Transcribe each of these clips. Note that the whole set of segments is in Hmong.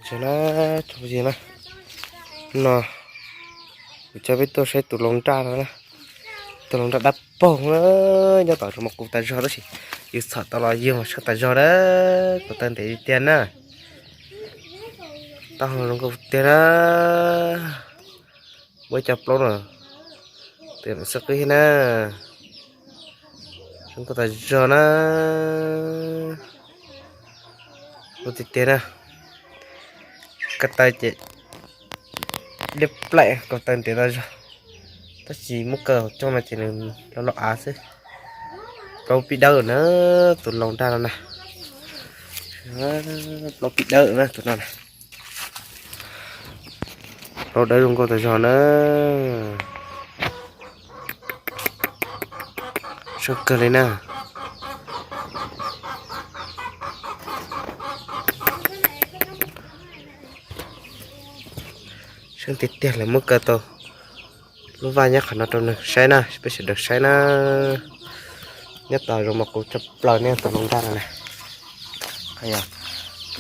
Sawv na, tsoom phooj ywg na, no kuv coj peb tuaj saib tus laus nraj no na. Tus laus nraj dawb paug na, nyob tom zoov mas qus tas zog tab sis yus txhom tau los yug mas seej tas zog na, kuv taw ntev tiag na. Taub hau zoo nkauj tiag na. Muaj ib co plaub no, tus no xwb qwb thiab na. Zoo nkauj tas zog na. Zoo tiag tiag na. Ko taw ces liab plaim, ko taw ntev tas zog, tab sis muab kaw hauv coj no ces nws loj loj av xwb. Plaub pib dawb na, tus laus nraj no na. Plaub pib dawb na tus no na. Plaub dawb zoo nkauj tas zog na. Seej kawg li na. Seej tiag tiag, lawv muab kaw tau lub vaj nyob qhov no rau nws saib na, peb sawv daws saib na. Nyob tom zoov mas qus tshaj plaws ne, tus laus nraj no na.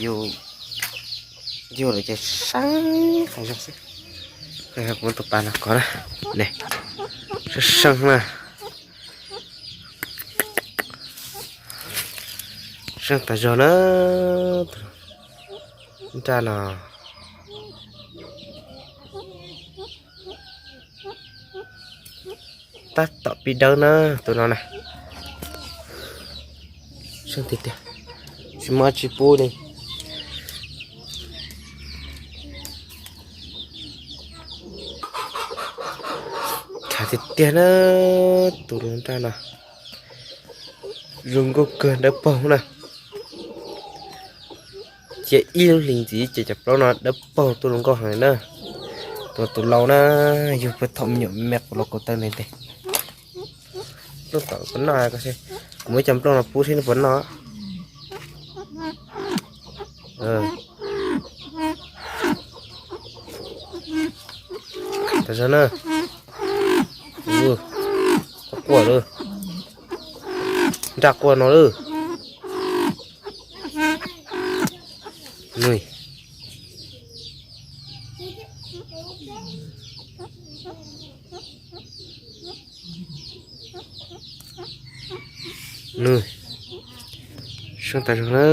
Yus, yus lawm ces seej tas zog xwb. Kuv muab tus pas no kov na, ne, seej seej na. Seej tas zog na, tus nraj no. Tab tom pib dawb na, tus no na. Seej tiag tiag, tsis muaj dab tsi pub li. Khav tiag tiag na, tus laus nraj no. Zoo nkauj kawg, dawb paug na. Cia ib lub hlis ntxiv ces cov plaub no dawb paug tuaj zoo nkauj heev na. Tus, tus laus na, yug puag thaum me nyuam me qus los ko taw ntev ntev. Nplooj tom puas noj, kuv muab ib co nplooj no pub seb nws puas noj. Tas zog na. Quaj lawm, nraj quaj no lawm. Nws seej tas zog na.